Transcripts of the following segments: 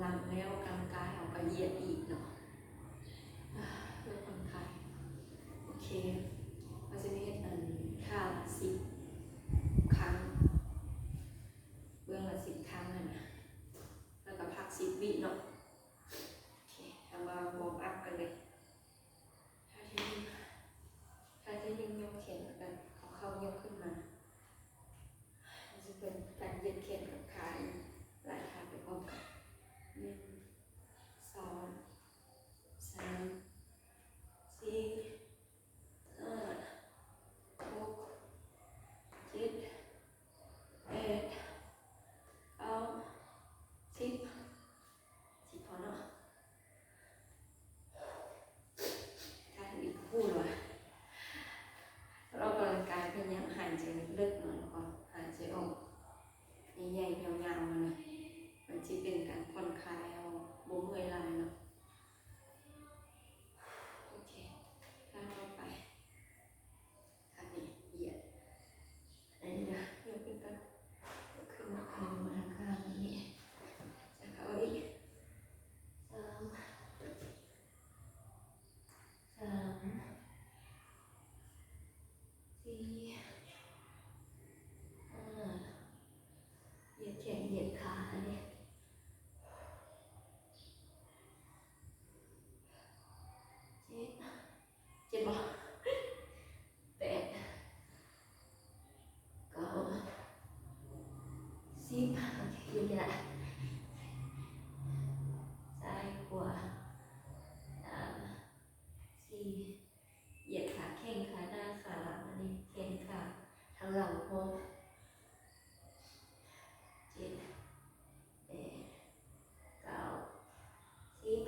ຫຼັງແລ້ວອອກກຳລັງກາຍ ເຮົາກໍຢຽດອີກເນາະ ເພື່ອຜ່ອນຄາຍ. ໂອເຄ ເຮົາຈະເຮັດອັນທ່າສິບຄັ້ງ ເບື້ອງລະສິບຄັ້ງຫັ້ນນະ ແລ້ວກໍພັກສິບວິເນາະ. ໂອເຄ ເຮົາມາວອມອັບກັນເລີຍ. ທ່າທີໜຶ່ງ ທ່າທີໜຶ່ງ ຍົກແຂນກັນ ເອົາເຂົ່າຍົກຂຶ້ນມາ ມັນຈະເປັນການຢຽດແຂນກັບຂາອີກຫຼາຍທ່າໄປພ້ອມກັນ. ໜຶ່ງ ສອງ ສາມ ສີ່ ຫ້າ ຫົກ ເຈັດ ແປດ ເກົ້າ ສິບ ສິບພໍເນາະ. ຖ້າເຫັນອີກກໍຮູ້ແລ້ວວ່າ ອອກກຳລັງກາຍ ພະຍາຍາມຫາຍໃຈເລິກໆເນາະ ແລ້ວກໍຫາຍໃຈອອກໃຫຍ່ໆ ຍາວໆ ຫັ້ນນະ ມັນຊິເປັນການຜ່ອນຄາຍ ເຮົາບໍ່ເມື່ອຍຫຼາຍເນາະ. ໂອເຄ ທ່າຕໍ່ໄປ ທ່ານີ້ ຢຽດ ອັນນີ້ນະ ຍົກຂຶ້ນກ່ອນ ຍົກຂຶ້ນມາ ເອົາມາທາງຂ້າງນີ້ ຈັບເອົາອີກ ສອງ ສາມ ສີ່ ຫ້າ ຢຽດແຂນຢຽດຂາ ອັນນີ້ ເຈັດ ເຈັບບໍ່? ແປດ ເກົ້າ ສິບ ໂອເຄ ຢຸດແລ້ວ ຊ້າຍຂວາ ສາມ ສີ່ ຢຽດຂາແຂ້ງ ຂາໜ້າ ຂາຫຼັງ ອັນນີ້ແຂນຂາທາງຫຼັງພ້ອມ ເຈັດ ແປດ ເກົ້າ ສິບ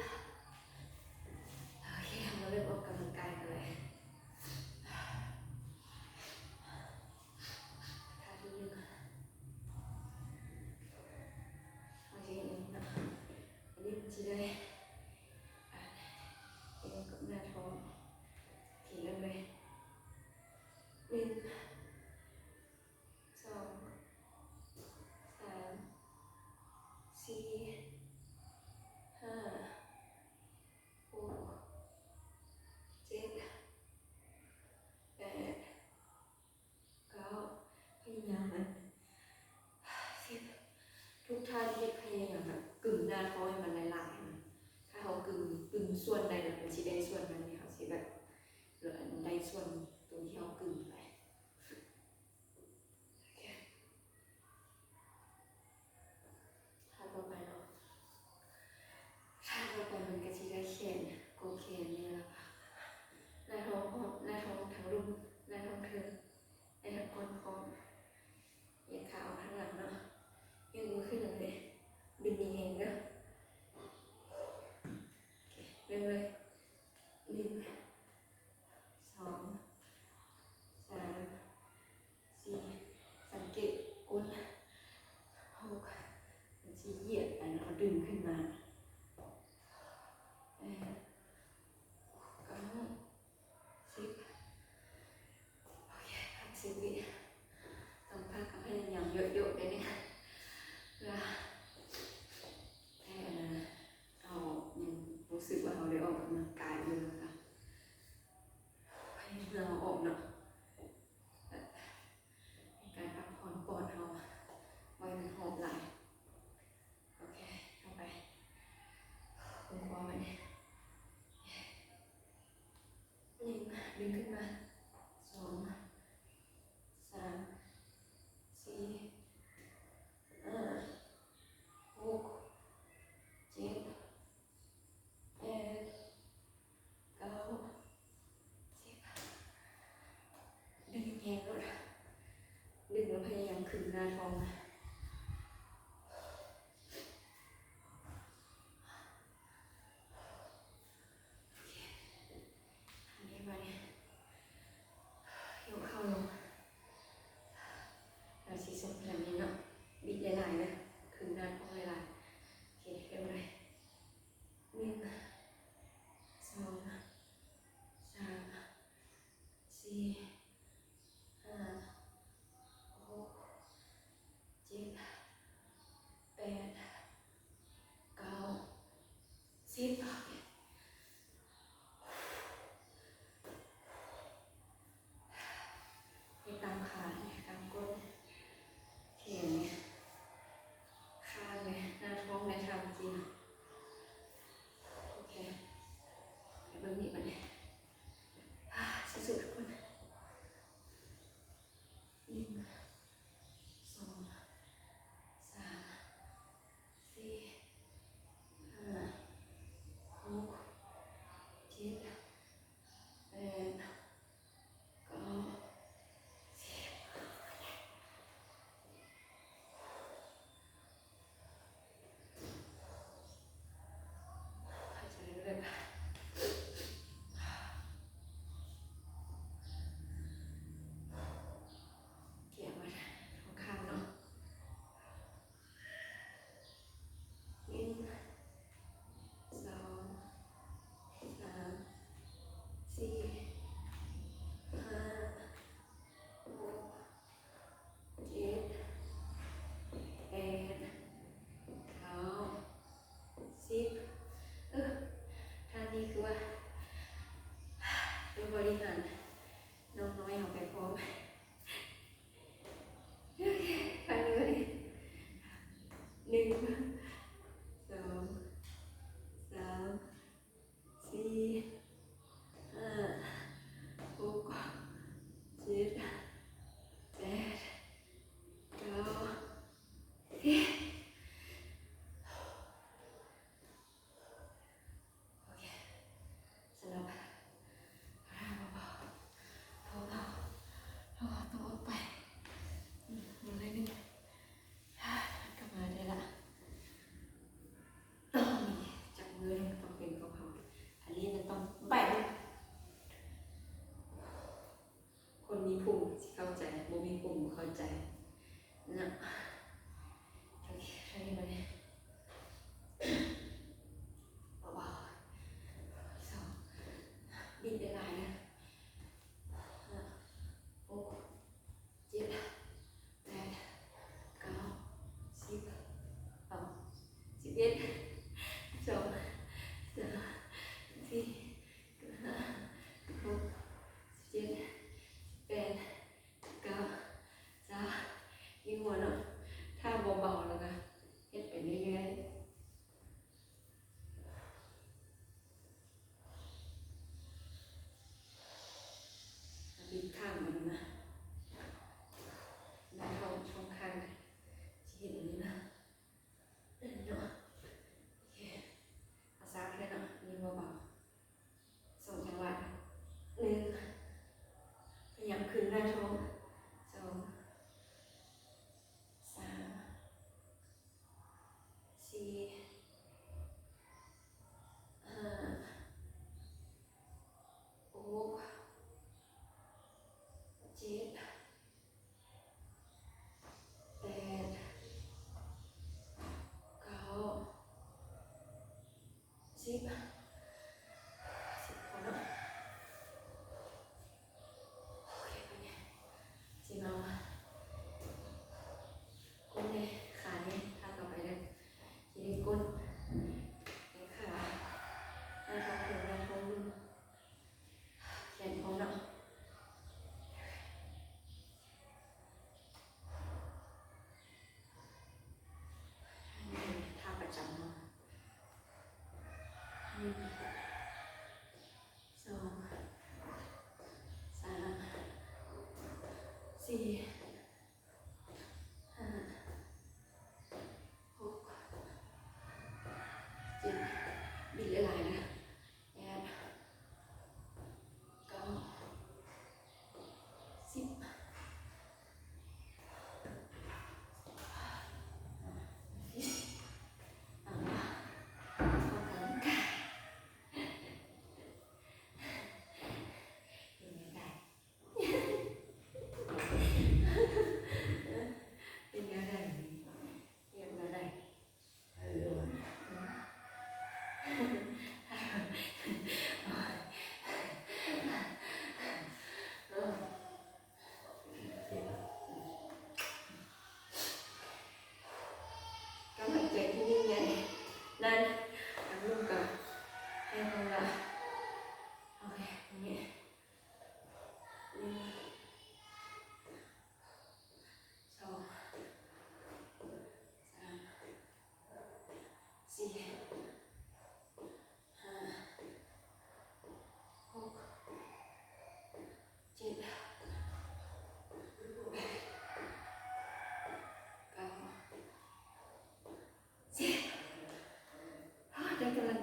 ໂອເຄ ເຮົາມາເລີ່ມອອກກຳລັງກາຍກັນເລີຍ ທ່າທີໜຶ່ງ ເຮົາຊິເຮັດແນວນີ້ເນາະ ອັນນີ້ມັນຊິໄດ້ ອ່າ ອຽງກັບໜ້າທ້ອງ ໂອເຄ ເລີ່ມເລີຍ ໜຶ່ງ ສອງ ສາມ ສີ່ ຫ້າ ຫົກ ເຈັດ ແປດ ເກົ້າ ພະຍາຍາມແບບ ສິບ ທຸກທ່ານເຮັດພະຍາຍາມແບບກຶງໜ້າທ້ອງໃຫ້ມັນຫຼາຍໆ ນະ ຖ້າເຮົາກຶງ ກຶງສ່ວນໃດແລ້ວມັນຊິໄດ້ສ່ວນນັ້ນ ເຮົາຊິແບບ ແລ້ວອັນໄດ້ສ່ວນຕົວທີ່ເຮົາກຶງໄປ. ໂອເຄ ທ່າຕໍ່ໄປເນາະ ທ່າຕໍ່ໄປມັນກະຊິໄດ້ແຂນ ກົກແຂນນີ້ລະ ໜ້າທ້ອງພ້ອມ ໜ້າທ້ອງທາງລຸ່ມ ໜ້າທ້ອງເທິງ ໜ້າທ້ອງກ້ອນພ້ອມ ຢຽດຂາອອກທາງຫຼັງເນາະ ຍົກມືຂຶ້ນເລີຍ ດຶງແຮງໆເດີ ໂອເຄ ເລີ່ມເລີຍ ໜຶ່ງ ສອງ ສາມ ສີ່ ສັງເກດກົ້ນ ຫົກ ມັນຊິຢຽດ ອັນເຮົາດຶງຂຶ້ນມາ ແປດ ເກົ້າ ສິບ ໂອເຄ ພັກສິບວິ ຕ້ອງພັກ ກໍພະຍາຍາມໂຍກໆ ເດ້ນີ້ ເພື່ອໃຫ້ອັນນັ້ນ ເຮົາຍັງຮູ້ສຶກວ່າເຮົາໄດ້ອອກກຳລັງກາຍຢູ່ນະຄະ ໃຫ້ເຫື່ອເຮົາອອກເນາະ ເປັນການພັກຜ່ອນປອດເຮົາ ບໍ່ໃຫ້ມັນຫອບຫຼາຍ. ໂອເຄ ຕໍ່ໄປ ຄົງຄວາໄວ້ ໜຶ່ງ ດຶງຂຶ້ນມາ ສອງ ສາມ ສີ່ ຫ້າ ຫົກ ເຈັດ ແປດ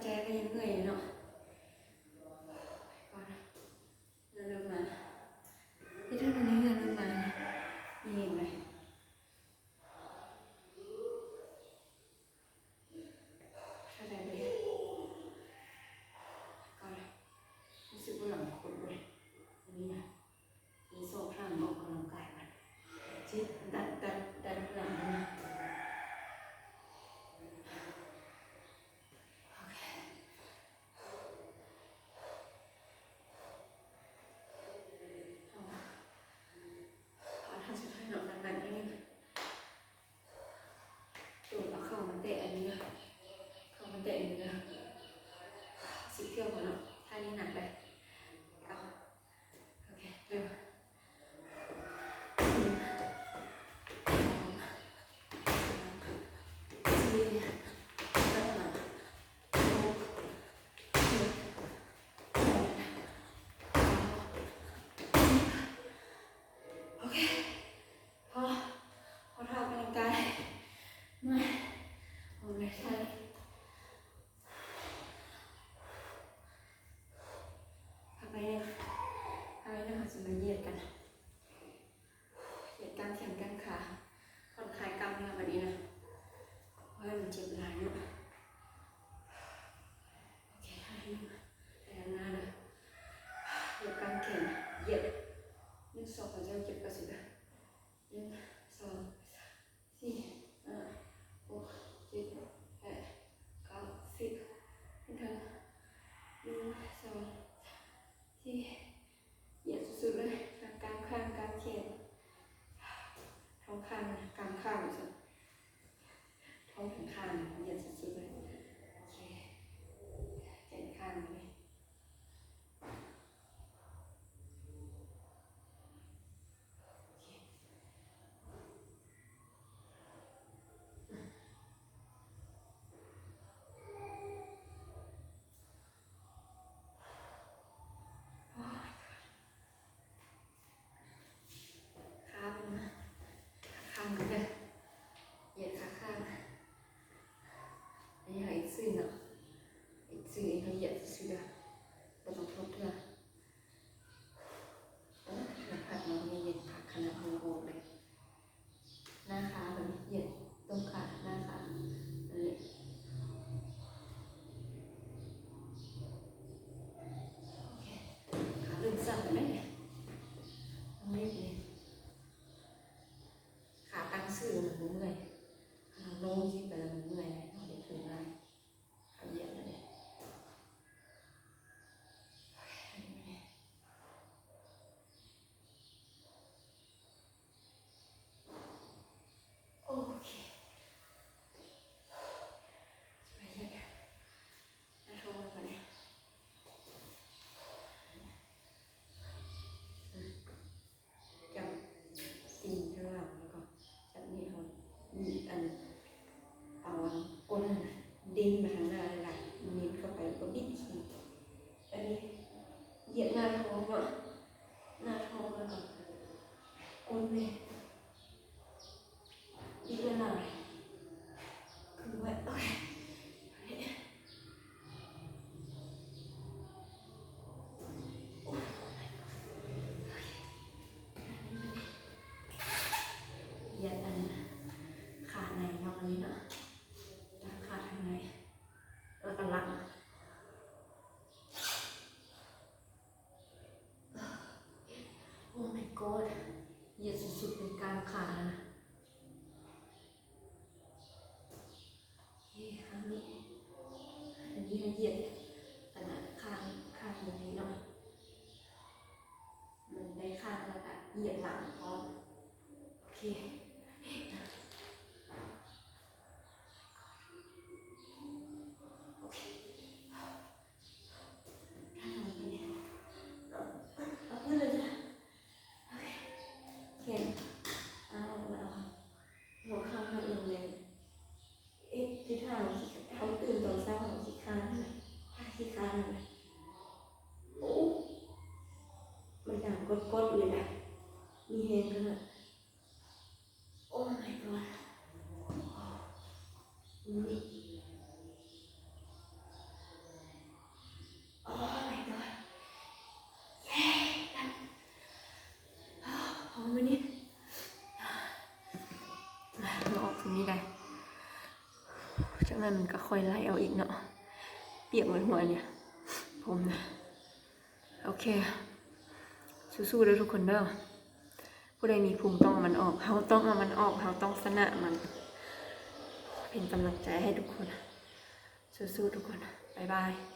ແກກໍຍັງເມື່ອຍຢູ່ເນາະ. ກ່ອນ ເຮືອນເລີ່ມມາ ເຮັດໃຫ້ມັນເຮືອນເລີ່ມມາ ນີ້ເຫັນໄໝ? ເຂົ້າໃຈບໍ່? ກ່ອນ ຮູ້ສຶກວ່າຫຼັງໂຄດເມື່ອຍ ອັນນີ້ນະ. ມີສອກຫາອອກກຳລັງກາຍກ່ອນ ຈິດ ດັນ ດັນ ດັນຫຼັງມາ. ໂອເຄ ເອົາ ເອົາທ່າສຸດທ້າຍເນາະ ໜັກໆ ໜ້ອຍໜຶ່ງ. ໂດດເອົາເຂົ່າມາແຕະອັນນີ້ເດີ ເຂົ່າມາແຕະອັນນີ້ເດີ. ສິບເທື່ອພໍເນາະ ທ່ານີ້ໜັກເລີຍ. ເອົາ ໂອເຄ ເລີ່ມ ໜຶ່ງ ສອງ ສາມ ສີ່ ຫ້າ ຫົກ ເຈັດ ແປດ ເກົ້າ ສິບ. ໂອເຄ ພໍ ພໍຖ້າອອກກຳລັງກາຍ ເມື່ອຍ ໂອເຄ ພັກໄວ້ ພັກໄວ້ ເຮົາຊິມາຢຽດກັນ ຢຽດກາງແຂນກາງຂາ ຜ່ອນຄາຍກ້າມເນື້ອບັດນີ້ນະ ເພາະວ່າມັນເຈັບຫຼາຍເນາະ. ໂອເຄ ທ່ານີ້ ໄປທາງໜ້າເດີ ຢຽດກາງແຂນ ຢຽດ ໜຶ່ງ ສອງ ສາມ ສີ່ ຫ້າ ຫົກ ເຈັດ ແປດ ເກົ້າ ສິບ ເດີ ໜຶ່ງ ສອງ ສາມ ສີ່ ຫ້າ ຫົກ ເຈັດ ແປດ ເກົ້າ ສິບ ຂຶ້ນເທິງ ໜຶ່ງ ສອງ ສາມ ສີ່ ຢຽດສຸດໆ ເລີຍ ກາງຂາ ກາງແຂນ ທ້ອງຂ້າງ ກາງຂ້າງ ທ້ອງຂ້າງ ຢຽດສຸດໆ ເລີຍ. ໂອເຄ ແຂນຂ້າງ ເລີຍ. ຂາເບິ່ງນະ ຂາຂ້າງເດີ ຢຽດຂາຂ້າງ. ອັນນີ້ເຮົາເອັກຊະເຊຍເນາະ ເອັກຊະເຊຍ ເຮົາຢຽດຊື່ໆ ເດີ ບໍ່ຕ້ອງທົດເທື່ອ. ເອີ ໜ້າຜາກເຮົານີ້ເຢັນຄັກຂະໜາດ ເຫື່ອອອກເລີຍ. ໜ້າຂາເບິ່ງ ຢຽດຕົ້ນຂາ ໜ້າຂາ ອັນນີ້ ໂອເຄ ຂາເລີ່ມສັ່ນແລ້ວແມ່ນ ຕ້ອງເຮັດນີ້ ຂາຕັ້ງຊື່ມັນບໍ່ເມື່ອຍ ຄັນເຮົາໂນ້ມຊິໄປແລ້ວມັນເມື່ອຍ ເຮົາເຮັດເຖິງໄດ້ ຂາຢຽດແລ້ວເດ້. ໂອເຄ ໄປເຮັດໜ້າທ້ອງກ່ອນເດ້ ຈັບຕີນຂ້າງຫຼັງ ແລ້ວກໍຈັບນີ້ ເອົາ ອັນ ເອົາກົ້ນຫັ້ນນະ ເດັ່ນໄປທາງໜ້າຫຼາຍໆ ເນັ້ນເຂົ້າໄປ ແລ້ວກໍບິດຂີ້ ອັນນີ້ຢຽດໜ້າທ້ອງເນາະ ໜ້າທ້ອງ ແລ້ວກໍກົ້ນເດ້ ບີບຫຼາຍໆ ຂຶງໄວ້ ໂອເຄ ຢຽດອັນຂາໃນເນາະ ອັນນີ້ເນາະ ຂາທາງໃນ ແລ້ວກໍຫຼັງ. Oh my god ຢຽດສຸດໆ ເປັນກາງຂານະ ເອີ ຂ້າງນີ້ ອັນນີ້ໃຫ້ຢຽດ ອັນນັ້ນ ຂ້າງ ຂ້າງນີ້ເນາະ ມັນໄດ້ຂ້າງ ແລ້ວກະຢຽດຫຼັງພ້ອມ ໂອເຄ ໂອເຄ ເອົາຂຶ້ນເລີຍຈ້ະ ໂອເຄ ແຂນ ເອົາ ເອົາ ຫົວເຂົ່າເຮົາເອີງເລີຍ ເຮັດ ເຮັດທ່າເຮົາຕື່ນຕອນເຊົ້າ ເຮົາຂີ້ຄ້ານ ທ່າຂີ້ຄ້ານ ໂອ້ ມັນດັງກົດໆ ເລີຍນະ ມີແຮງຂະໜາດ Oh my god ໂອ້ຍ ໂອ້ຍ ມັນກໍຄ່ອຍໄຫຼອອກອີກເນາະ ປຽກໝົດຫົວນີ້ ຜົມນະ. ໂອເຄ ສູ້ໆເດີທຸກຄົນເດີ ຜູ້ໃດມີພູມຕ້ອງເອົາມັນອອກ ເຮົາຕ້ອງເອົາມັນອອກ ເຮົາຕ້ອງຊະນະມັນ ເປັນກຳລັງໃຈໃຫ້ທຸກຄົນ ສູ້ໆທຸກຄົນ ບາຍບາຍ.